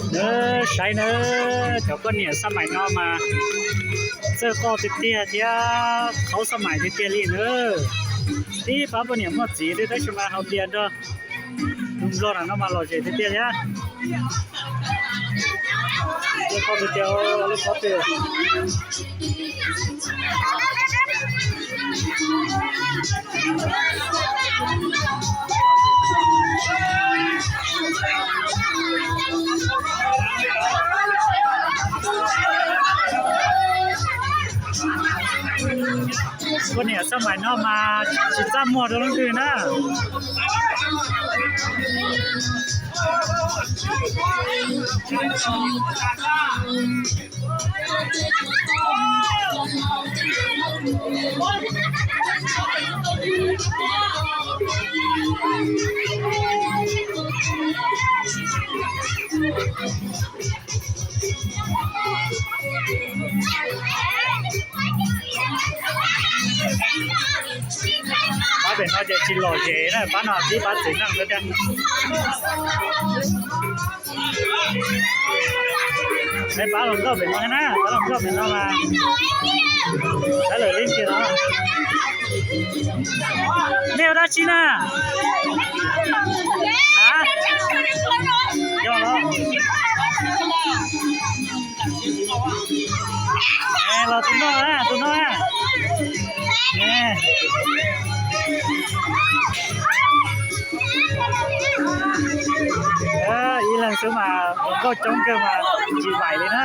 Nawb, saib nawb, cov poj niam xab maim no mas txawj qoj tiag tiag thiab qhaub xab maim tiag tiag li nawb. Tib pab poj niam muaj txiv twb tab sis mas haus tias nrog tus nplog no mas lom zem tiag tiag thiab. Txawj qoj tiag tiag, lub pob tw. Poj niam xab maim no mas tsis txaj muag rau leej twg na. Pab pem no ces tsis lom zem na, pab no tib pab txiv neej xwb tiag. Pab los nkauj pem no na, pab los nkauj pem no mas saib lawm leej twg no. Nej ua dab tsi na? Yog los. Los tus no na, tus no na. Ib leeg xwb mas hluas nkauj coob kawg mas tsis vaim li na.